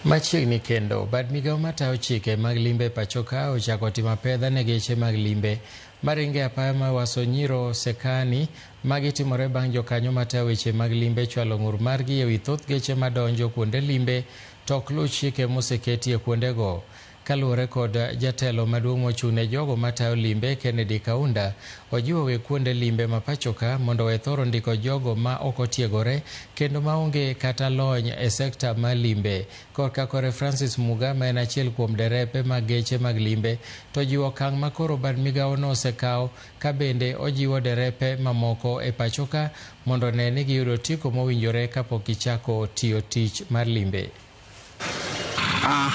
Machiegni kendo, bad migawo matayo chike mag limbe e pachoka ochako timo apedha ne geche mag limbe maringo e apaya ma Ewaso Nyiro Sekani. Magi timore bang' jokanyo matayo weche mag limbe chwalo ng'ur margi ewi thoth geche madonjo kuonde limbe to ok luw chike moseketi e kuondego. Kaluwore kod jatelo maduong' mochung' ne jogo matayo limbe Kennedy Kaunda, ojiwo weg kuonde limbe ma pachoka mondo owe thoro ndiko jogo ma ok otiegore kendo maonge kata lony e sekta mar limbe. Korka kore Francis Muga ma en achiel kuom derepe mag geche mag limbe to ojiwo okang' ma koro bad migawono osekawo ka bende ojiwo derepe mamoko e pachoka mondo one ni giyudo otiko mowinjore kapok gichako tiyo tich mar limbe.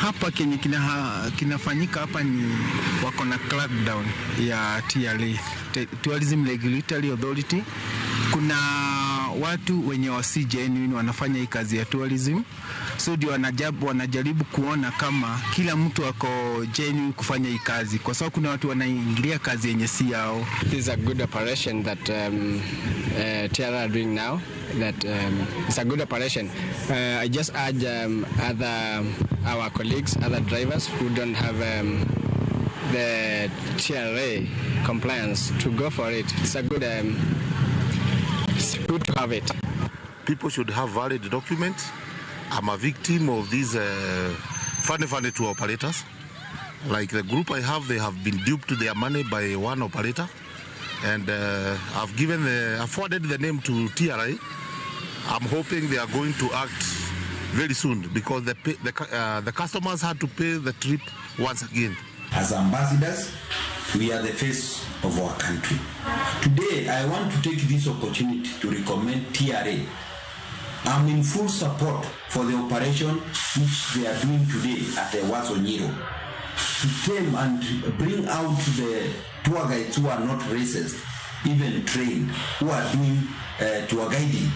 Hapa kenye kinafanyika hapa ni wako na crackdown ya TRA, Tourism Regulatory Authority. Kuna watu wenye wasi genuine wanafanya hii kazi ya tourism, so ndio wanajaribu kuona kama kila mtu ako genuine kufanya hii kazi, kwa sababu kuna watu wanaingilia kazi yenye si yao. This is a good operation that TRA are doing now. That it's a good operation. I just urge other our colleagues, other drivers who don't have the TRA compliance to go for it. It's good to have it. People should have valid documents. I'm a victim of these funny, funny tour operators. Like the group I have, they have been duped to their money by one operator. And I've forwarded the name to TRA. I'm hoping they are going to act very soon because the customers had to pay the trip once again. As ambassadors, we are the face of our country. Today, I want to take this opportunity to recommend TRA. I'm in full support for the operation which they are doing today at Ewaso Nyiro to tame and bring out the tour guides who are not racist, even trained, who are doing tour guiding.